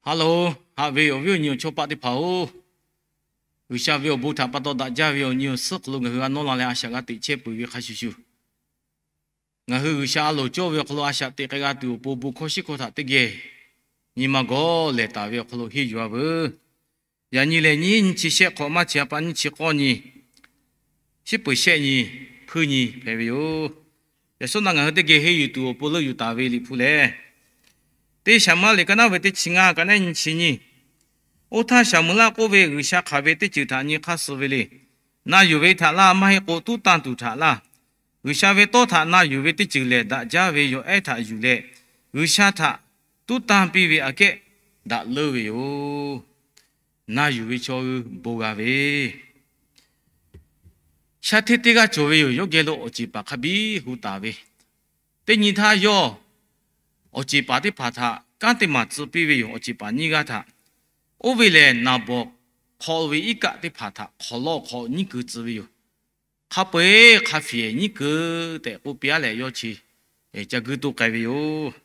Haˉ loˬ, haꞈ ve awˬ viˉ awˬ nyi awˬ chawˇ paˆ teˇ hpaˍ-oˬ, G'uiˬsha ve awˬ bon htaꞈ pa taw daꞈ jaˇ ve awˬ nyi awˬ suhˉ hk'aw lo ngaˬ hui a nawˉ la leh a shaꞈ g'a teꞈ chehˇ peuˬ ve hk'a shuˍ shuˍ, ngaˬ hui G'uiˬsha a loˍ cawˇ ve awˬ hk'aw lo a shaꞈ teꞈ k'ai g'a tuˬ awˬ pon bon hkawˇ shiˉ hkawˇ htaꞈ teˇ geh nyi ma gawˬ lehˬ taˍ ve awˬ hk'aw lo henˇ yuˬ-a veuˬ. Yaꞈ nyi lehˬ, nyiˇ chi shehˆ hk'awꞈ maˇ chi a pa nyiˇ chi k'awˇ nyi, shiˉ peuˬ shehˆ nyi, hpuiˇ nyi hpehꞈ ve yoˬ. Yaꞈ shawˉ naˆ ngaˬ hui teˇ geh henˇ yuˬ tuˬ awˬ pon leuˆ yuˬ taˍ ve Liꞈ hpu lehˬ, teˇ Saˍmo laˇ liꞈ ka naˉ ve teˇ chi ngaˇ, ka naˉ nyiˇ chi nyiˇ. Oˇ htaˇ Saˍmo laˇ k'oˆ ve, G'uiˬsha hk'aˬ ve teˇ ceuˬ htaꞈ nyi hk'aˇ suh ve le. Na yuˬ ve htaꞈ laˇ, maˇ heˆ k'o tuˉ tanˇ tuˬ htaꞈ laˇ. G'uiˬsha ve tawˇ htaꞈ na yuˬ ve teˇ ceuˬ lehˬ, daꞈ jaˇ ve yawˬ ehˉ htaꞈ yuˬ leh, G'uiˬsha htaꞈ tuˉ tanˇ piˇ ve aꞈ kehˉ daꞈ leuˉ ve yoˬ. Na yuˬ ve chaw hui bon g'a ve, shaˉ hteˇ teˇ g'aˇ cawˬ ve yoˬ. Yawˇ geh lo awˬ ceˬ paˍ hk'a biˇ hu taˍ ve, teˇ nyi htaˇ yawˇ awˬ ceˬ paˍ teˇ hpaˍ htaꞈ kanˉ te maˍ tcuh piˇ ve yoˬ. Awˬ ceˬ paˍ nyiˇ g'aˇ htaꞈ, oˇ ve lehˬ naˍ bawˍ hk'aw ve iˉ kaˆ teˇ hpaˍ htaꞈ hk'awˍ lawˇ hk'awꞈ nyiˉ keu tcuh ve yoˬ. Hk'a peu-eˬ hk'a fiˍ nyiˉ keu tehꞈ k'oˆ piˇ-a leh, yawˇ chi ca guiˇ toˇ k'ai ve yoˬ.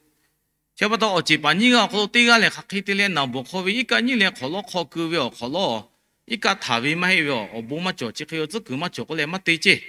Chi pa taw awˬ ceˬ paˍ nyiˇ g'aˇ awˬ hk'aw lo teˇ g'aˇ lehˬ, hk'aˬ hk'e te leh naˍ bawˍ hk'aw ve iˉ kaˆ nyiˉ leh hk'awˍ lawˇ hk'awꞈ keu ve awˬ hk'awˍ lawˇ, iˉ kaˆ htaˍ ve maˇ heˆ ve awˬ bon maˇ cawˬ, chi hk'e awˬ tcuhˉ kuiˬ maˇ cawˬ k'oˆ leh maˇ te ceˇ.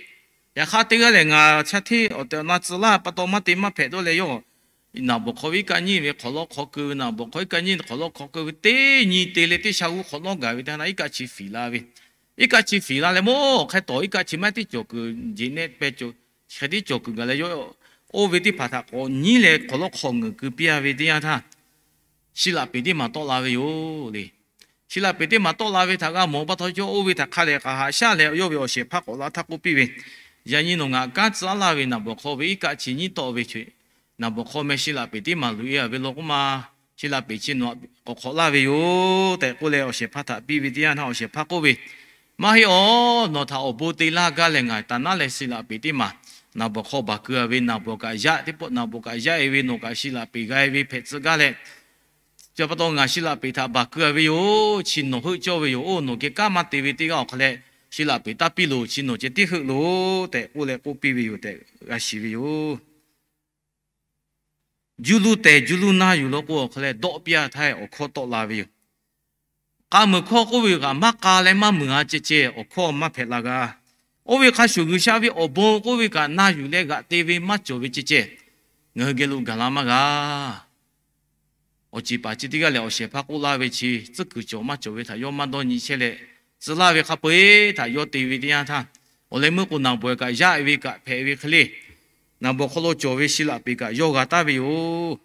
Yaꞈ hk'aˇ teˇ g'aˇ lehˬ, ngaˬ shaˉ hteˇ awˬ tehˬ awˬ na tcuh laˇ pa taw maˇ te maˇ hpehꞈ dawˇ leh, yawˇ naˍ bawˍ hk'aw ve iˉ kaˆ nyiˉ ve hk'awˍ lawˇ hk'awꞈ keu ve, naˍ bawˍ hk'aw iˉ kaˆ nyiˉ hk'awˍ lawˇ hk'awꞈ keu ve teˇ nyi te leh teˇ sha g'uˇ hk'awꞈ nawˉ gaˬ ve teˇ ha na iˉ kaˆ chi fiˍ la ve, iˉ kaˆ chi fiˍ la leh mawˇ hk'e tawˍ iˉ kaˆ chi maˇ teˇ cawˬ kuiˬ jeˬ nehˆ peh cawˬ, chi hk'e teˇ cawˬ kuiˬ gaˬ leh, yawˇ oˇ ve teˇ hpaˍ htaꞈ k'awꞈ nyiˉ leh hk'awˍ lawˇ hk'awꞈ ngeuˍ keu piˇ-a ve teˇ yanˇ htaˇ, shi laꞈ peˍ teˇ maˬ tawˆ la ve yoˬ le. Shi laꞈ peˍ teˇ maˬ tawˆ la ve htaꞈ g'a mawˬ pa taw, yawˇ oˇ ve htaꞈ hk'a lehˬ k'aꞈ haꞈ shaˉ leh, yawˇ ve awˬ shehˍ hpaˇ k'awꞈ la htaˇ k'oˆ piˇ ve, Yaꞈ nyi nawˬ ngaˬ kanˉ tcuh aˉ laˇ ve naˍ bawˍ hk'aw ve iˉ kaˆ chi nyiˉ tawˆ ve, naˍ bawˍ hk'aw meh shi laꞈ peˍ teˇ maˬ luˬ-e-a ve law k'oˆ ma, shi laꞈ peˍ chi nawˬ k'awꞈ hk'awꞈ laˇ ve yoˬ tehꞈ k'oˆ leh, awˬ shehˍ hpaˇ htaꞈ piˇ ve teˇ yanˇ htaˇ, awˬ shehˍ hpaˇ k'oˆ ve, Maˇ heˆ-oˬ, nawˬ htaꞈ awˬ bon te laˇ gaˇ leh ngaˬ taˍ naˉ leh shi laꞈ peˍ teˇ maˬ naˍ bawˍ hk'aw baˬ keu-a ve, naˍ bawˍ kaꞈ yaˇ teˇ pawˆ naˍ bawˍ kaꞈ yaˇ-e ve, nawˬ kaꞈ shi laꞈ peˍ g'a-e ve hpehꞈ tcuh gaˇ leh, chi pa taw ngaˬ shi laꞈ peˍ htaꞈ baˬ keu-a ve yoˬ. Chi nawˬ heuˆ cawˇ ve yoˬ. Oˇ, nawˬ geh kanˉ maˇ te ve teˇ g'aˇ awˬ hk'a leh shi laꞈ peˍ taˇ piˇ loˬ. Chi nawˬ ceh tiˉ heuˆ loˬ tehꞈ k'oˆ leh k'oˆ piˇ ve yoˬ tehꞈ g'a shiˍ ve yoˬ. Juˇ luˇ tehˬ juˇ luˇ na yuˬ law k'o, awˬ hk'a leh dawˆ piˇ-a htaˇ awˬ hkawˇ tawˆ la ve yoˬ. K'a muiˬ hkawˇ k'oˆ ve kaꞈ maˇ k'a leh maˇ muiˬ-a ceh ceh awˬ hkawˇ maˇ hpehꞈ la g'a. Oˇ ve hk'a shuˍ G'uiˬsha ve awˬ bon k'oˆ ve kaꞈ na yuˬ leh g'aꞈ te ve maˇ cawˬ ve ceh ceh, ngaˬ hui geh lo gaˬ la maˇ g'a. Awˬ ceˬ paˍ chi teˇ g'aˇ lehˬ, awˬ shehˍ hpaˇ k'oˆ laˇ ve chi tcuhˉ kuiˬ cawˬ maˇ cawˬ ve htaꞈ yawˇ maˇ dawˇ nyi chehˇ leh, tcuh laˇ ve hk'a peu-eˬ htaꞈ yawˇ te ve teˇ yanˇ htaˇ, awˬ leh meuˇ k'o naˍ bawˍ kaꞈ yaˇ-e ve kaꞈ hpehꞈ ve hk'e le, naˍ bawˍ hk'aw lo cawˬ ve shi laꞈ peˍ kaꞈ yawˇ g'a taˍ ve yoˬ.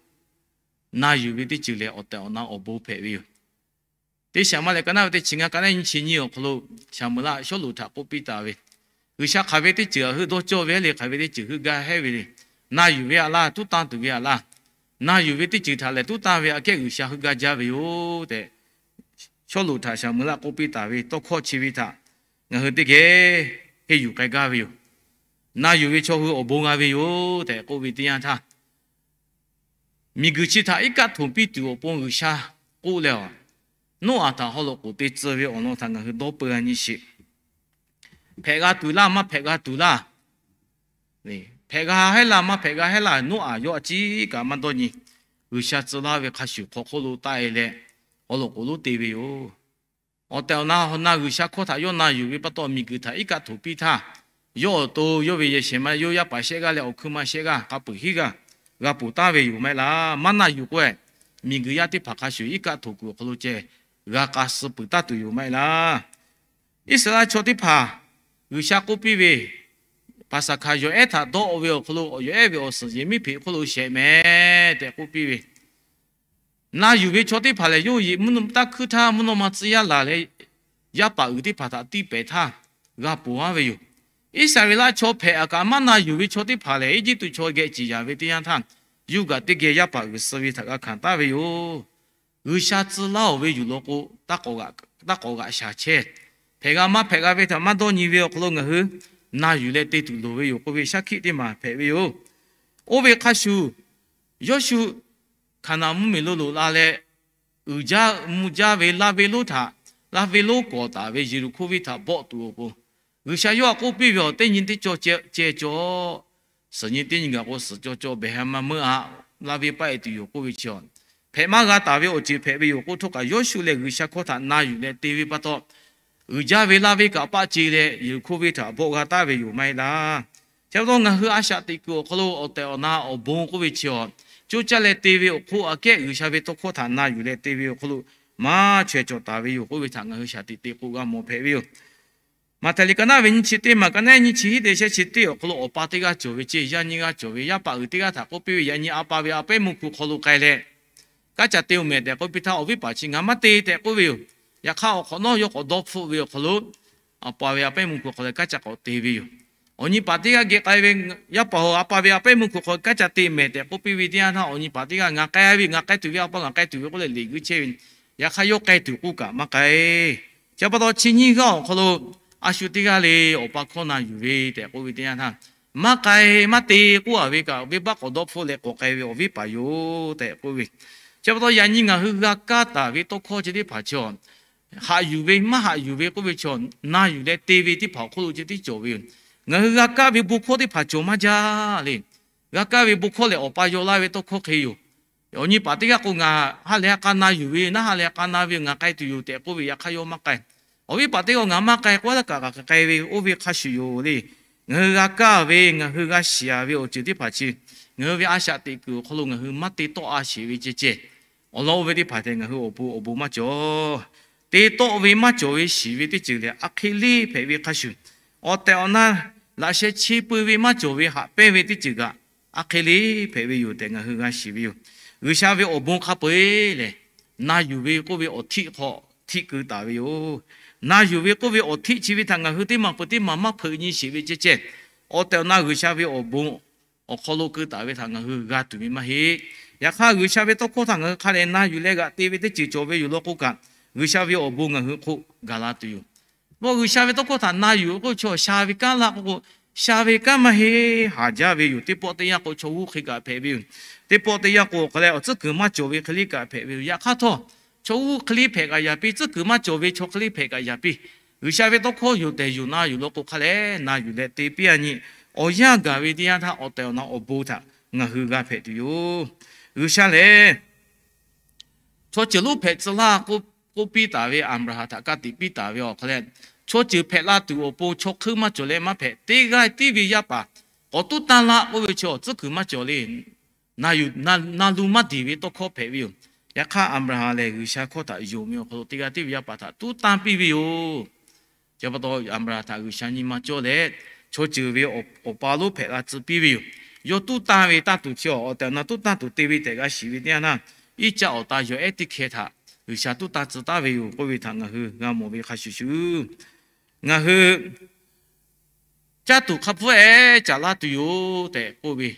Na yuˬ ve teˇ ceuˬ lehˬ, awˬ tehˬ awˬ na awˬ bon hpehꞈ ve yoˬ. Teˇ Saˍmo laˇ liꞈ ka naˉ ve teˇ chi ngaˇ, ka naˉ nyiˇ chi nyiˇ awˬ hk'aw lo, Saˍmo laˇ Sawˉluꞈ htaꞈ k'oˆ piˇ taˍ ve, G'uiˬsha hk'aˬ ve teˇ ceuˬ htaꞈ heuˆ dawˇ cawˇ ve le, hk'aˬ ve teˇ ceuˬ heuˆ gaˇ heˆ ve le. Na yuˬ ve aꞈ laˇ, tuˉ tanˇ tuˬ ve aꞈ laˇ. Na yuˬ ve teˇ ceuˬ htaꞈ lehˬ tuˉ tanˇ ve aꞈ kehˉ G'uiˬsha heuˆ gaˇ jaˇ ve yoˬ tehꞈ, Sawˉluꞈ htaꞈ Saˍmo laˇ k'oˆ piˇ taˍ ve tawˇ hkawˇ chi ve htaꞈ ngaˬ hui teˇ geh henˇ yuˬ k'ai gaˇ ve yoˬ. Na yuˬ ve chaw hui awˬ bon g'a ve yoˬ tehꞈ k'oˆ ve teˇ yanˇ htaˇ, miˬguiˬ chi htaꞈ iˉ kaˆ htoꞈ piˇ tuˬ awˬ pon G'uiˬsha k'oˆ leh, Noˉaꞈ htaꞈ haw loꞈ k'oˍ te tcuh ve awˬ lawn htaꞈ ngaˬ hui dawˇ peu-a nyi sheˍ. Hpehꞈ g'a tuˬ laˇ, maˇ hpehꞈ g'a tuˬ laˇ, hpehꞈ g'a heˆ laˇ, maˇ hpehꞈ g'a heˆ laˇ, Noˉaꞈ yawˇ a ciˉ kaꞈ maˇ dawˇ nyi. G'uiˬsha tcuh laˇ ve hk'a shuˍ hk'aw hk'oˆ lo taˆ-e leh, haw loꞈ k'oˍ lonˉ te ve yoˬ. Awˬ tehˬ awˬ na haw na G'uiˬsha hkawˇ htaꞈ yawˇ na yuˬ ve pa taw, miˬguiˬ htaꞈ iˉ kaˆ htoꞈ piˇ htaˇ, yawˇ awˬ to yawˇ ve yehˬ shehˍ ma yawˇ yaˇ paˍ shehˆ g'aˇ leh awˬ hkui ma shehˆ g'aˇ g'a peuˬ hiˉ g'aˇ g'a ponˬ taˍ ve yoˬ maˇ heˆ laˇ. Maˇ na yuˬ k'o, miˬguiˬ yaˇ teˇ hpaˍ hk'a shuˍ iˉ kaˆ htoꞈ kuiˬ awˬ hk'aw lo ceh g'a k'a suh peuˬ taˇ tuˬ yoˬ maˇ heˆ laˇ. Iˉsaˍreˍlaˆ chaw teˇ hpaˍ G'uiˬsha k'oˆ piˇ ve, Paˍsaˍhkaˍ yawˬ ehˉ htaꞈ dawˇ-o ve awˬ hk'aw lo, yawˬ ehˉ ve awˬ suhˍ yehˬ miˉ hpeꞈ hk'oˆ lo shehˍ mehˍ tehꞈ k'oˆ piˇ ve, na yuˬ ve chaw teˇ hpaˍ lehˬ, yawˇ yehˬ mvuhˇ naw ma taˇ hkuiˇ htaˇ, mvuhˇ naw ma tcuh yaˇ laˬ leh, yaˇ paˍ uiˍ teˇ hpaˍ htaꞈ tiˇ pehˍ htaˇ g'a ponˬ-a ve yoˬ. Iˉsaˍreˍlaˆ chaw hpehꞈ-a kaꞈ maˇ na yuˬ ve chaw teˇ hpaˍ lehˬ, Eˇjiˇtuꞈ chaw geh ciˍ yanˍ ve teˇ yanˇ htaˇ, yuˇ gaˬ teˇ geh yaˇ paˍ uiˍ suh ve htaꞈ g'a hkanˍ taˍ ve yoˬ. G'uiˬsha tcuh laˇ-oˬ ve yuˬ law k'o, taˇ k'awꞈ g'aꞈ shaˍ chehˇ. Hpehꞈ g'a maˇ hpehꞈ g'a ve htaꞈ maˇ dawˇ nyi ve awˬ hk'aw lo ngaˬ hui na yuˬ leh te tuˬ loˍ ve yoˬ k'oˆ ve shaˉ hkiˆ teˇ maˬ hpehꞈ ve yoˬ. Oˇ ve hk'a shuˍ, Yawˇshuˆ Hkaˍnanˍ mvuhˇmiˬ lo loꞈ la leh, uiˍ jaˇ mvuh jaˇ ve laˇ venˇ lonˉ htaꞈ, laˇ venˇ lonˉ kawꞈ taˍ ve Yeˍriˆhkoˇ venˇ htaꞈ bawˆ tuˬ awˬ pon, G'uiˬsha yawˇ htaꞈ k'oˆ piˇ ve, Awˬ, teˇ nyi teˇ cawˇ ceh cawˇ, suhˍ nyi teˇ nyi gaˬ k'o suhˍ cawˇ cawˇ behˬ ha ma meuˇ-a, laˇ venˇ paˆ-e tuˬ yoˬ k'oˆ ve chi, hpehꞈ maˇ g'a taˍ ve awˬ ceuˬ hpehꞈ ve yoˬ k'oˆ htawˇ kaꞈ, Yoˇsuˆ lehˬ G'uiˬsha hkawˇ htaꞈ na yuˬ leh te ve pa taw, uiˍ jaˇ ve laˇ ve kaꞈ paˆ ce leh Yeˍriˆhkoˇ venˇ htaꞈ bawˆ g'a taˍ ve yoˬ maˇ heˆ laˇ. Chi pa taw ngaˬ hui a shaꞈ teꞈ kuiˬ awˬ hk'aw lo awˬ tehˬ awˬ na awˬ bon k'oˆ ve chi awˬ, coˇ caˇ leh te ve awˬ hk'oˆ aꞈ kehˉ G'uiˬsha ve tawˇ hkawˇ htaꞈ na yuˬ leh te ve awˬ hk'aw lo maˇ chaweh cawˬ taˍ ve yoˬ k'oˆ ve htaꞈ ngaˬ hui shaˍ tiꞈ te k'o g'a mawˬ hpehꞈ ve yoˬ. Maꞈhtehˍ liꞈ ka naˉ ve nyiˇ chi teˇ maˬ ka naˉ nyiˇ chi hiˉ te sheh chi teˇ awˬ hk'aw lo awˬ pa teˇ g'aˇ cawˬ ve ceˇ, yaˇ nyiˇ g'aˇ cawˬ ve, yaˇ paˍ uiˍ teˇ g'aˇ htaꞈ k'oˆ piˇ ve, yaꞈ nyi a pa ve a pehˉ meuˇ hkui hk'aw lo k'ai leh, kanˉ ca te-oˬ mehˍ tehꞈ k'oˆ piˇ htaˇ, awˬ viˉ paˍ chi ngaˬ maˇ te tehꞈ k'oˆ ve yoˬ. Yaꞈ hk'aˇ awˬ hk'awꞈ nawˉ yawˇ k'awꞈ dawˇ hpfuhˆ ve awˬ hk'aw lo a pa ve a pehˉ meuˇ hkui hk'aw lo kanˉ ca k'awꞈ te ve yoˬ. Awˬ nyi paˍ teˇ g'aˇ geh k'ai ve, yaˇ paˍ-oˬ, a pa ve a pehˉ meuˇ hkui hk'aw kanˉ ca te mehˍ tehꞈ k'oˆ piˇ ve teˇ yanˇ htaˇ, awˬ nyi paˍ teˇ g'aˇ ngaˬ k'ai ve, ngaˬ k'ai tuˬ ve a pa ngaˬ k'ai tuˬ ve k'oˆ leh leꞈ guiˇ chehˇ ve. Yaꞈ hk'aˇ yawˇ k'ai tuˬ k'oˆ kaꞈ maˇ k'ai. Chi pa taw chi nyiˇ g'aˇ awˬ hk'aw lo a shu teˇ g'aˇ le awˬ pa hkawˇ na yuˬ ve tehꞈ k'oˆ ve teˇ yanˇ htaˇ, maˇ k'ai maˇ te k'oˆ a ve kaꞈ, venˇbaˆ k'awꞈ dawˇ hpfuhˆ leh k'awꞈ k'ai ve awˬ viˉ paˍ yoˬ tehꞈ k'oˆ ve. Chi pa taw yaꞈ nyi ngaˬ hui g'a kaˇ taˍ ve tawˇ hkawˇ chi teˇ hpaˍ chaw haꞈ yuˬ ve maˇ haꞈ yuˬ ve k'oˆ ve chaw, na yuˬ leh te ve teˇ hpaˍ awˬ hk'oˆ lo ceh tiˉ cawˬ ve yoˬ. Ngaˬ hui g'a kaˇ ve bon hkawˇ teˇ hpaˍ cawˬ maˇ jaˇ le. G'a kaˇ ve bon hkawˇ lehˬ awˬ pa yaw laˇ ve tawˇ hkawˇ hk'e yoˬ. Awˬ nyi paˍ teˇ g'aˇ k'o, ngaˬ ha lehˬ ha k'a na yuˬ ve, naˉ ha lehˬ ha k'a na ve, ngaˬ k'ai tuˬ yoˬ tehꞈ k'oˆ ve, yaꞈ hk'aˇ yawˇ maˇ k'ai. Awˬ viˉ paˍ teˇ g'aˇ ngaˬ maˇ k'ai k'oˆ laˇ kaꞈ, kaꞈ k'ai ve oˇ ve hk'a shuˍ yoˬ le. Ngaˬ hui g'a kaˇ ve, ngaˬ hui g'a shiˍ ve awˬ ceuˬ teˇ hpaˍ chi, ngaˬ hui ve a shaꞈ teꞈ kuiˬ awˬ hk'aw lo ngaˬ hui maˇ te tawˆ a sheˍ ve ceh ceh, awˬ lawn oˇ ve teˇ hpaˍ tehꞈ ngaˬ hui awˬ bon awˬ bon maˇ cawˬ. Te tawˆ ve maˇ cawˬ ve shiˍ ve teˇ ceuˬ lehˬ, a hk'e le hpehꞈ ve hk'a shuˍ, awˬ tehˬ awˬ na laꞈ sheh chi pui ve maˇ cawˬ ve haꞈ pehnˇ ve teˇ ceuˬ kaꞈ, a hk'e le hpehꞈ ve yoˬ tehꞈ ngaˬ hui g'a shiˍ ve yoˬ. G'uiˬsha ve awˬ bon hk'a peu-eˬ lehˬ, na yuˬ ve k'oˆ ve awˬ htiˆ hk'aw htiˆ keu taˍ ve yoˬ. Na yuˬ ve k'oˆ ve awˬ htiˆ chi ve htaꞈ ngaˬ hui teˇ maˬ peuˬ teˇ maˬ maˇ hpeuꞈ nyi sheˍ ve ceh ceh, awˬ tehˬ awˬ na G'uiˬsha ve awˬ bon awˬ hk'aw lo keu taˍ ve htaꞈ ngaˬ hui g'a tuˬ ve maˇ heˆ. Yaꞈ hk'aˇ G'uiˬsha ve tawˇ hkawˇ htaꞈ ngaˬ hui hk'a dehꞈ na yuˬ leh g'aꞈ te ve teˇ ceuˬ cawˬ ve yoˬ law k'o kaꞈ, G'uiˬsha ve awˬ bon ngaˬ hui hk'oˆ gaˬ la tuˬ yoˬ. Nawˬ G'uiˬsha ve tawˇ hkawˇ htaꞈ na yuˬ k'oˆ ve chaw, shaˍ ve kanˉ laˇ k'oˆ k'o, shaˍ ve kanˉ maˇ heˆ, haˍ jaˇ ve yoˬ. Teˇ pawˆ teˇ yanˇ k'o chaw g'uˇ hk'e kaꞈ hpehꞈ ve yoˬ. Teˇ pawˆ teˇ yanˇ k'o hk'a leh awˬ tcuhˉ kuiˬ maˇ cawˬ ve hk'e le kaꞈ hpehꞈ ve yoˬ. Yaꞈ hk'aˇ htawˇ, chaw g'uˇ hk'e le hpehꞈ kaꞈ yaꞈ piˇ, tcuhˉ kuiˬ maˇ cawˬ ve chaw hk'e le hpehꞈ kaꞈ yaꞈ piˇ, G'uiˬsha ve tawˇ hkawˇ yoˬ tehꞈ yonˍ na yuˬ law k'o hk'a leh na yuˬ leh te piˇ a nyi, awˬ yanˇ gaˬ ve teˇ yanˇ htaˇ awˬ tehˬ awˬ na awˬ bon htaꞈ ngaˬ hui g'a hpehꞈ tuˬ yoˬ. G'uiˬsha lehˬ, chaw ceuˬ lonˉ hpehꞈ tcuh laˇ k'oˆ piˇ taˍ ve Aˍbraˍhanˍ htaꞈ ka tiꞈ piˇ taˍ ve awˬ hk'a leh, chaw ceuˬ hpehꞈ la tuˬ awˬ pon chaw hk'eunˇ maˇ cawˬ leh maˇ hpehꞈ. Teˇ g'aˇ tiˉ ve yaˇ paˍ k'awꞈ tuˉ tanˇ laˇ k'oˆ ve chaw tcuhˉ kuiˬ maˇ cawˬ le. Na yuˬ na lu maˇ diˬ ve tawˇ hkawˇ hpehꞈ ve yoˬ. Yaꞈ hk'aˇ Aˍbraˍhanˍ lehˬ G'uiˬsha hkawˇ htaꞈ yonˍ ve awˬ hk'aw lo teˇ g'aˇ tiˉ ve yaˇ paˍ htaꞈ tuˉ tanˇ piˇ ve yoˬ. Chi pa taw Aˍbraˍhanˍ htaꞈ G'uiˬsha nyi ma cawˇ leh, chaw ceuˬ ve awˬ pa lonˉ hpehꞈ la tcuh piˇ ve yoˬ. Yawˇ tuˉ tanˇ ve tanˇ tuˬ chi awˬ tehˬ awˬ na tuˉ tanˇ tuˬ te ve tehꞈ g'a shiˍ ve teˇ yanˇ htaˇ, Iˉcaˆ awˬ ta yawˬ ehˉ teˇ hkeh htaꞈ G'uiˬsha tuˉ tanˇ tcuh taˍ ve yoˬ k'oˆ ve htaꞈ ngaˬ hui g'a mawˬ ve hk'a shuˍ shuˍ, ngaˬ hui caˇ tuˬ hk'a pfuhˇ ehˉ caˍ laˇ tuˬ yoˬ tehꞈ k'oˆ ve,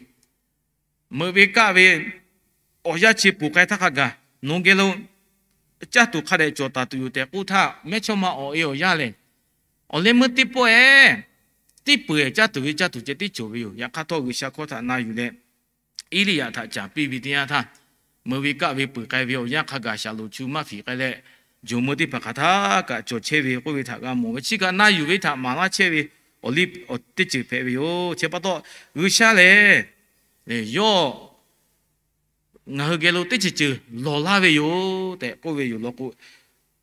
meuꞈ ve kaˆ ve awˬ yanˇ chi ponˬ k'ai htaˇ hk'a gaˬ, nawˬ geh lo caˇ tuˬ hk'a dehꞈ cawˬ taˍ tuˬ yoˬ tehꞈ k'oˆ htaˇ, mehˇchawˇma awˬ e awˬ yanˇ lehˬ, awˬ leh meuˇ teˇ pawˆ ehˉ tiˉ peuˬ ehˉ caˇ tuˬ ve caˇ tuˬ ceh tiˉ cawˬ ve yoˬ. Yaꞈ hk'aˇ htawˇ G'uiˬsha hkawˇ htaꞈ na yuˬ leh Eˇliˇyaꞈ htaꞈ caˍ piˇ ve teˇ yanˇ htaˇ, meuꞈ ve kaˆ ve peuˬ k'ai ve awˬ yanˇ hk'a gaˬ shaˍlonˍ chu maˇ fiˍ k'ai leh, jawˬ meuˇ teˇ hpaˍ hk'aˬ htaˇ kaꞈ cawˬ chehˇ ve k'oˆ ve htaꞈ g'a mawˬ ve. Chi kaꞈ na yuˬ ve htaꞈ maˍ laˇ chehˇ ve awˬ liˇ teˇ ceuˬ hpehꞈ ve yoˬ. Chi pa taw G'uiˬsha lehˬ, yawˇ ngaˬ hui geh lo teˇ ceuˬ ceuˬ lawˬ laˇ ve yoˬ tehꞈ k'oˆ ve yoˬ law k'o,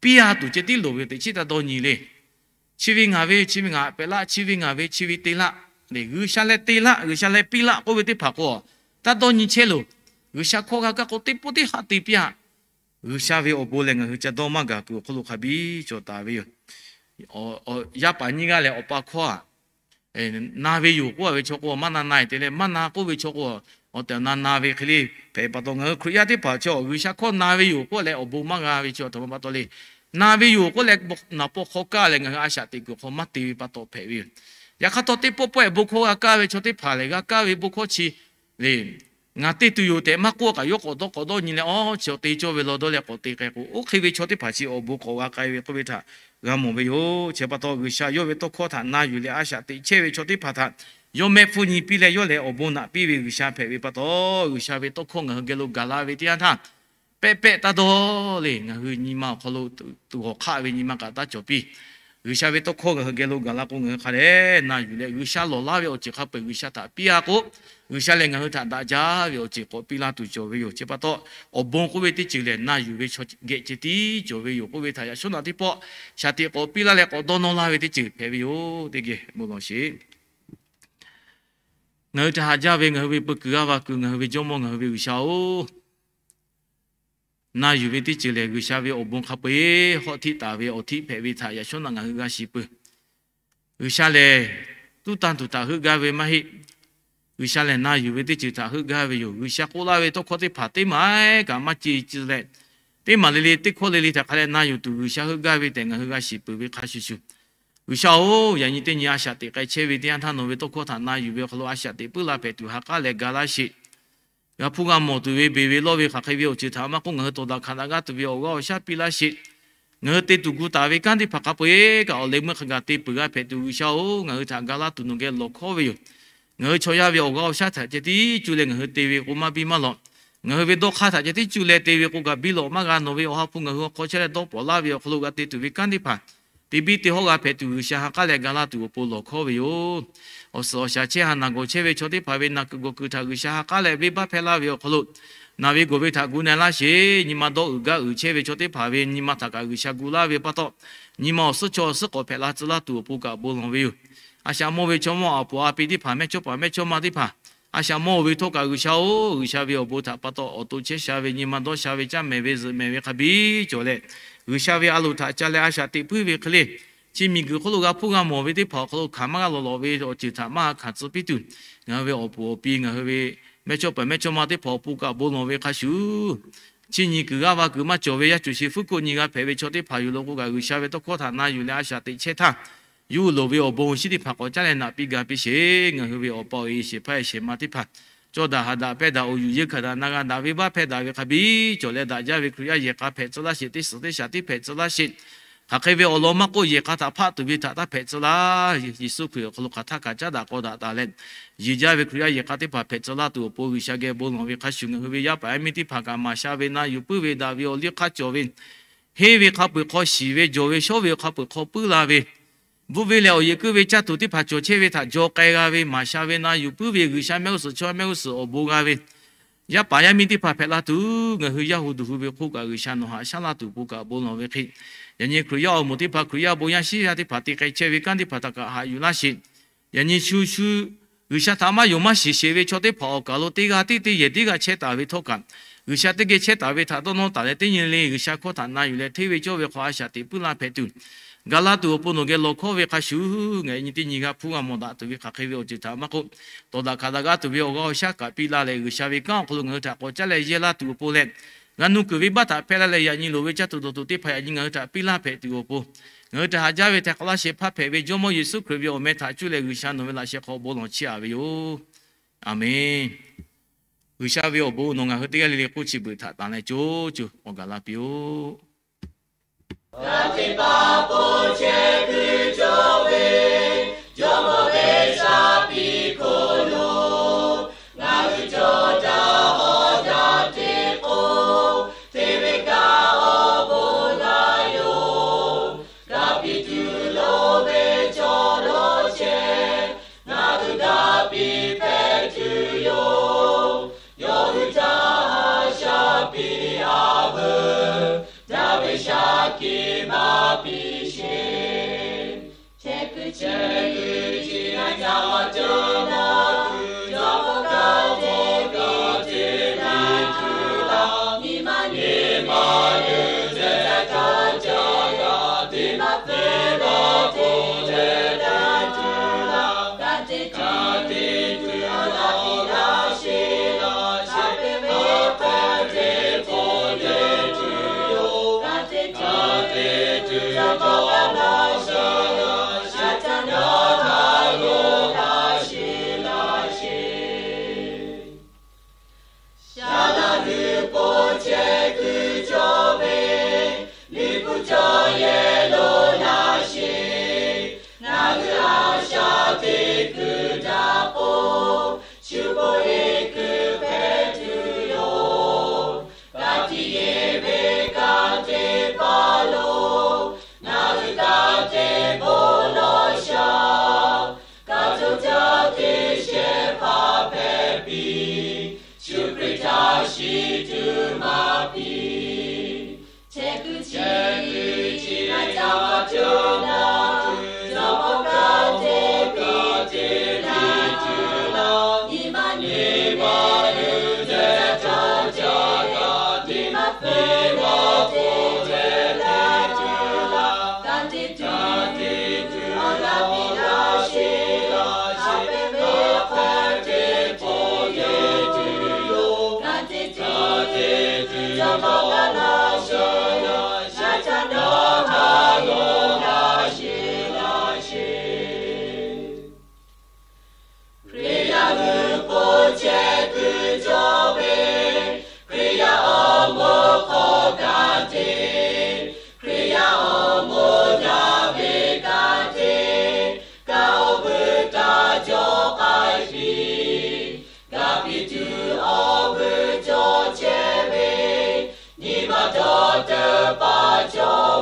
piˇ a tuˬ ceh tiˉ loˍ ve yoˬ. Teꞈ chiˉ taˇ dawˇ nyi le. Chi ve ngaˬ ve, chi ve ngaˬ pehꞈ laˆ, chi ve ngaˬ ve, chi ve te laˆ. G'uiˬsha leh te laˆ, G'uiˬsha leh piˇ laˆ k'oˆ ve teˇ hpaˍ k'o, taˇ dawˇ nyi chehˇ loˬ. G'uiˬsha hkawˇ g'a kaˇ k'o teˇ pawˆ teˇ haˆ te piˇ a. G'uiˬsha ve awˬ bon lehˬ ngaˬ hui ca dawˇ maˇ gaˬ kuiˬ awˬ hk'aw lo hk'a biˇ cawˬ taˍ ve yoˬ. Yaˇ paˍ nyiˇ g'aˇ lehˬ awˬ pa hkawˇ a na ve yoˬ k'oˆ a ve chaw k'o, maˇ na na-e te leh maˇ na k'oˆ ve chaw k'o, awˬ tehˬ awˬ na na ve hk'e le hpehꞈ pa taw, ngaˬ hui Hkriꞈ yaˇ teˇ hpaˍ chi G'uiˬsha hkawˇ na ve yoˬ k'oˆ leh awˬ bon maˇ g'a ve chi a htoꞈ ma pa taw le. Na ve yoˬ k'oˆ leh naˍ paw hk'aw kaˇ leh ngaˬ hui a shaꞈ teꞈ kuiˬ hk'aw maˇ te ve pa taw hpehꞈ ve yoˬ. Yaꞈ hk'aˇ htawˇ teˇ pawˆ pawˆ ehˉ bon hkawˇ g'a kaˇ ve chaw teˇ hpaˍ lehˬ, g'a kaˇ ve bon hkawˇ chi le, ngaˬ te tuˬ yoˬ tehꞈ maˇ k'oˆ kaꞈ, yawˇ k'awꞈ dawˇ k'awꞈ dawˇ nyi leh, awˬ chi awˬ te cawˇ ve law dawˇ leh k'awꞈ te k'ai k'o, oˇ hk'e ve chaw teˇ hpaˍ chi awˬ bon k'awꞈ g'a k'ai ve k'oˆ ve htaꞈ g'a mawˬ ve yoˬ. Chi pa taw G'uiˬsha yawˇ ve tawˇ hkawˇ htaꞈ na yuˬ leh a shaꞈ teꞈ chehˇ ve chaw teˇ hpaˍ htaꞈ yawˇ mehˆ hpfuhˇ nyi piˇ leh yawˇ lehˬ awˬ bon naꞈ piˇ ve G'uiˬsha hpehꞈ ve pa taw, G'uiˬsha ve tawˇ hkawˇ ngaˬ hui geh lo gaˬ la ve teˇ yanˇ htaˇ, pehˆ pehˆ taˇ dawˇ le. Ngaˬ hui nyi ma awˬ hk'aw lo tuꞈ hawˬ hk'aˆ ve nyi ma kaꞈ taˇ cawˬ piˇ. G'uiˬsha ve tawˇ hkawˇ ngaˬ hui geh lo gaˬ la k'o, ngaˬ hui hk'a dehꞈ na yuˬ leh G'uiˬsha lawˬ laˇ ve awˬ ceuˬ hk'a peu-eˬ G'uiˬsha htaꞈ piˇ a k'o, G'uiˬsha lehˬ ngaˬ hui htaꞈ daꞈ jaˇ ve awˬ ceuˬ k'awꞈ piˇ laˇ tuˬ cawˬ ve yoˬ. Chi pa taw, awˬ bon k'oˆ ve teˇ ceuˬ lehˬ, na yuˬ ve chaw geh ceh tiˉ cawˬ ve yoˬ k'oˆ ve htaꞈ yaꞈ shawˉ naꞈ teˇ pawˆ shaˍ tiꞈ k'awꞈ piˇ laˇ leh k'awꞈ dawˇ nawˇ laˇ ve teˇ ceuˬ hpehꞈ ve yoˬ. Teˇ geh bon lawˬ sheˍ. Ngaˬ hui htaꞈ haꞈ jaˇ ve ngaˬ hui ve peu kuiˬ g'aˇ va kuiˬ, ngaˬ hui ve Jawˇmawˇ, ngaˬ hui ve G'uiˬsha-oˬ, na yuˬ ve teˇ ceuˬ lehˬ, G'uiˬsha ve awˬ bon hk'a peu-eˬ hawˉ htiˆ taˍ ve awˬ htiˆ hpehꞈ ve htaꞈ yaꞈ shawˉ naꞈ ngaˬ hui g'a shiˍ peuˬ. G'uiˬsha lehˬ, tuˉ tanˇ tuˬ htaꞈ heuˆ gaˇ ve maˇ heˆ. G'uiˬsha lehˬ, na yuˬ ve teˇ ceuˬ htaꞈ heuˆ gaˇ ve yoˬ. G'uiˬsha k'oˆ laˇ ve tawˇ hkawˇ teˇ hpaˍ teˇ maˬ ehˉ kaꞈ maˇ ce ce leh, teˇ maˬ le le teˇ hkawˇ le le htaꞈ hk'a leh na yuˬ tuˬ G'uiˬsha heuˆ gaˇ ve tehꞈ ngaˬ hui g'a shiˍ peuˬ ve hk'a shuˍ shuˍ, G'uiˬsha-oˬ, yaꞈ nyi teˇ nyi a shaꞈ teꞈ k'ai chehˇ ve teˇ yanˇ htaˇ nawˬ ve tawˇ hkawˇ htaꞈ na yuˬ ve awˬ hk'aw lo a shaꞈ teꞈ puiˉ la hpehꞈ tuˬ ha k'aˉ leh ga laˇ sheˍ. G'a hpuˇ g'a mawˬ tuˬ ve beˬ ve lawˇ ve hk'aˬ hk'e ve awˬ ceuˬ htaꞈ maˇ k'oˆ, ngaˬ hui tawˍ daꞈ hkanˍ daꞈ g'aˇ tuˬ ve awˬ g'aˇ awˬ shaˉ piˇ laˇ sheˍ. Ngaˬ hui te tuˬ gu taˍ ve kanˉ teˇ hpaˍ hk'a peu-eˬ kaꞈ awˬ leh meuˇ hk'a gaˬ te peuˬ g'a hpehꞈ tuˬ G'uiˬsha-oˬ, ngaˬ hui htaꞈ ga laˇ tuˬ nawˬ geh lawˬ hkawˉ ve yoˬ. Ngaˬ hui chaw yaˇ ve awˬ g'aˇ awˬ shaˉ htaꞈ ceh tiˉ cuˇ leh ngaˬ hui te ve k'o maˇ biˇ maˇ lawꞈ. Ngaˬ hui ve dawˇ hk'aˇ htaꞈ ceh tiˉ cuˇ leh te ve k'o kaꞈ biˇ lawꞈ maˇ g'a. Nawˬ ve awˬ ha hpu ngaˬ hui awˬ hk'aw chehˇ leh dawˇ pawnˍ laˇ ve awˬ hk'aw lo g'a te tuˬ ve kanˉ teˇ hpaˍ te biˇ te hawˉ g'a hpehꞈ tuˬ G'uiˬsha ha k'aˉ leh ga laˇ tuˬ awˬ pon lawˬ hkawˉ ve yoˬ. Awˬ suhˍ awˬ shaˍ chehˇ ha naˬ gawˬ chehˇ ve chaw teˇ hpaˍ ve naˬ kuiˬ gawˬ kuiˬ htaꞈ G'uiˬsha ha k'aˉ leh venˇbaˆ hpehˇ laˇ ve awˬ hk'aw lo, naˬ ve gawˬ ve htaꞈ gu na laˇ sheˍ. Nyi ma dawˇ uiˍ gaˇ uiˍ chehˇ ve chaw teˇ hpaˍ ve nyi ma htaꞈ kaꞈ G'uiˬsha gu laˇ ve pa taw, nyi ma awˬ suhˉ chaw awˬ suhˉ k'awꞈ hpehꞈ la tcuh laˇ tuˬ awˬ pon kaꞈ bon lawˬ ve yoˬ. A shaꞈ mawˇ ve chaw mawˇ awˬ puˍ a pi teˇ hpaˍ, mehˇchawˇ paˍ mehˇchawˇma teˇ hpaˍ, a shaꞈ mawˇ ve htawˇ kaꞈ G'uiˬsha-oˬ, G'uiˬsha ve awˬ bon htaꞈ pa taw awˬ to chehˇ sha ve nyi ma dawˇ sha ve caˇ mehˍ ve zuhꞈ mehˍ ve hk'a biˇ cawˬ leh, G'uiˬsha ve a loˍ htaꞈ ca leh a shaꞈ teꞈ puiˉ ve hk'e le, chi miˬguiˬ hk'oˆ lo g'a hpuˇ g'a mawˬ ve teˇ hpaˍ awˬ hk'aw lo hkanˍ maˇ g'a lawˬ lawˬ ve awˬ ceuˬ htaꞈ maˇ g'a hkanˍ tcuh piˇ tuˬ, ngaˬ hui ve awˬ puˍ awˬ pi, ngaˬ hui ve mehˇchawˇ paˍ mehˇchawˇma teˇ hpaˍ awˬ pon kaꞈ bon lawˬ ve hk'a shuˍ, chi nyi kuiˬ g'aˇ va kuiˬ maˇ cawˬ ve yaˇ cuˬ shi fuˉ koˆ nyi g'a hpehꞈ ve chaw teˇ hpaˍ yoˬ law k'o kaꞈ, G'uiˬsha ve tawˇ hkawˇ htaꞈ na yuˬ leh a shaꞈ teꞈ chehˇ htaˇ, yawˇ hui loˍ ve awˬ bon awˬ shinˉ teˇ hpaˍ k'awꞈ caˉ leh naꞈ piˇ ga piˇ sheˍ. Ngaˬ hui ve awˬ pa awˬ e shehˍ hpaˇ shehˍ ma teˇ hpaˍ, cawˇ daꞈ haꞈ daꞈ pehˇ daꞈ awˬ yuˬ yeunˇ hkanˍ daꞈ na g'a daꞈ venˇbaˆ hpehˇ daꞈ ve hk'a biˇ cawˬ leh, daꞈ jaˇ ve Hkriꞈ yaˇ yehˬ k'a hpehꞈ tcuh laˇ sheˍ. Teˇ suhˍ teˇ shaˍ tiˉ hpehꞈ tcuh laˇ sheˍ. Hk'aˬ hk'e ve awˬ lawn maˇ k'oˆ, yehˬ k'a htaꞈ hpaˆ tuˬ ve htaꞈ taˇ hpehꞈ tcuh laˇ. Yeˍsuˆ Hkriꞈ awˬ hk'aw lo hk'aˬ htaˇ kaꞈ caˉ daꞈ k'aw daꞈ taˍ leh, yeˬ jaˇ ve Hkriꞈ yaˇ yehˬ k'a teˇ hpaˍ hpehꞈ tcuh laˇ tuˬ awˬ pon G'uiˬsha geh bon lawˬ ve hk'a shuˍ, ngaˬ hui ve yaˇ paˍ yaˇ miˇ teˇ hpaˍ kaꞈ maˍ sha ve na yuˬ puiˉ ve daꞈ ve awˬ liˇ hk'aˇ cawˬ ve, henˇ ve hk'a peu-eˬ hk'aw shiˍ ve, jawˬ ve shawˉ ve hk'a peu-eˬ hk'aw puiˉ la ve, bvuhˆ ve leh awˬ yeˬ kuiˇ ve caˇ tuˬ teˇ hpaˍ cawˬ chehˇ ve htaꞈ jaw k'ai g'a ve maˍ sha ve na yuˬ puiˉ ve G'uiˬsha mehˆ g'uˇ suhˍ chaw mehˆ g'uˇ suhˍ awˬ bon g'a ve yaˇ paˍ yaˇ miˇ teˇ hpaˍ hpehꞈ la tuˬ, ngaˬ hui yaˇ hu duˬ hui ve hk'oˆ kaꞈ G'uiˬsha nawˬ haꞈ shaˉ laˇ tuˬ awˬ pon kaꞈ bon lawˬ ve hk'e, yaꞈ nyi Hkriꞈ yaˇ awˬ moˍ teˇ hpaˍ, Hkriꞈ yaˇ bon yaˇ shinˉ yaˇ teˇ hpaˍ te k'ai chehˇ ve kanˉ teˇ hpaˍ htaꞈ kaꞈ haꞈ yuˬ laˇ sheˍ. Yaꞈ nyi shu shu G'uiˬsha htaꞈ maˇ yonˍ maˇ shiˍ sheˍ ve chaw teˇ hpaˍ awˬ kaˍ lo teˇ g'aˇ tiˉ teˇ yehˬ teˇ g'aˇ chehˇ taˍ ve htawˇ kaꞈ, G'uiˬsha teˇ geh chehˇ taˍ ve htaꞈ dawˇ nawˇ taˍ leh, teˇ nyi le G'uiˬsha hkawˇ htaꞈ na yuˬ leh hteˇ ve cawˇ ve hk'aw a shaꞈ teꞈ puiˉ laˇ hpehꞈ tuˬ, ga laˇ tuˬ awˬ pon nawˬ geh lawˬ hkawˉ ve hk'a shuˍ, ngaˬ nyi teˇ nyi g'a hpuˇ g'a mawˬ daꞈ tuˬ ve hk'aˬ hk'e ve awˬ ceuˬ htaꞈ maˇ k'oˆ, tawˍ daꞈ hkanˍ daꞈ g'aˇ tuˬ ve awˬ g'aˇ awˬ shaˉ kaꞈ piˇ laˇ leh, G'uiˬsha ve kanˉ awˬ hk'aw lo ngaˬ hui htaꞈ k'awꞈ caˉ leh yehˇ laˇ tuˬ awˬ pon leh, g'a nuˇ kuiˬ venˇbaˆ htaꞈ hpehˇ laˇ leh, yaꞈ nyi loˍ ve caˇ tuˬ dawˬ tuˬ teˇ hpaˍ yaꞈ nyi ngaˬ hui htaꞈ piˇ laˇ hpehꞈ tuˬ awˬ pon, ngaˬ hui htaꞈ haꞈ jaˇ ve htaiˍ hk'awꞈ laˇ shehˍ hpaˇ hpehꞈ ve Jawˇmawˇ Yeˍsuˆ Hkriꞈ ve awˬ meh htaꞈ cuˇ leh G'uiˬsha nawˬ ve laꞈ sheh hk'aw bon lawˬ chiˇ aꞈ ve yoˬ. Aˬmenˍ. G'uiˬsha ve awˬ bon nawˬ ngaˬ hui teˇ g'aˇ le le k'oˆ chi beuꞈ htaꞈ tanˍ leh co co awˬ gaˬ la piˇ-oˆ. Ngaˬ hteˇ pa po chehˇ kuiˬ cawˬ ve Jawˇmawˇ ve shaˍ piˇ hk'oˆ lo, ngaˬ hui cawˬ daꞈ hawˉ daꞈ te k'o, hteˇ ve kaꞈ awˬ bon la yoˬ. Ga piˇ tuˬ lo ve chaw lo chehˇ, ngaˬ hui ga piˇ hpehꞈ tuˬ yoˬ. Yawˇ hui htaꞈ shaˍ piˇ a veuˬ, daꞈ ve shaˍ kiˍ maˇ piˇ sheˍ. Chehˇ kuiˬ chehˇ kuiˬ chi Hkriꞈ yaˇ hui k'oˆ chehˇ kuiˬ cawˬ ve, Hkriꞈ yaˇ awˬ moˍ hk'aw ka te, Hkriꞈ yaˇ awˬ moˍ yaˇ ve ka te, kaꞈ awˬ vuiˬ taˇ cawˬ k'ai piˇ. Ga piˇ tuˬ awˬ vuiˬ cawˬ chehˇ ve, nyi ma dawˇ teuꞈ paˍ cawˬ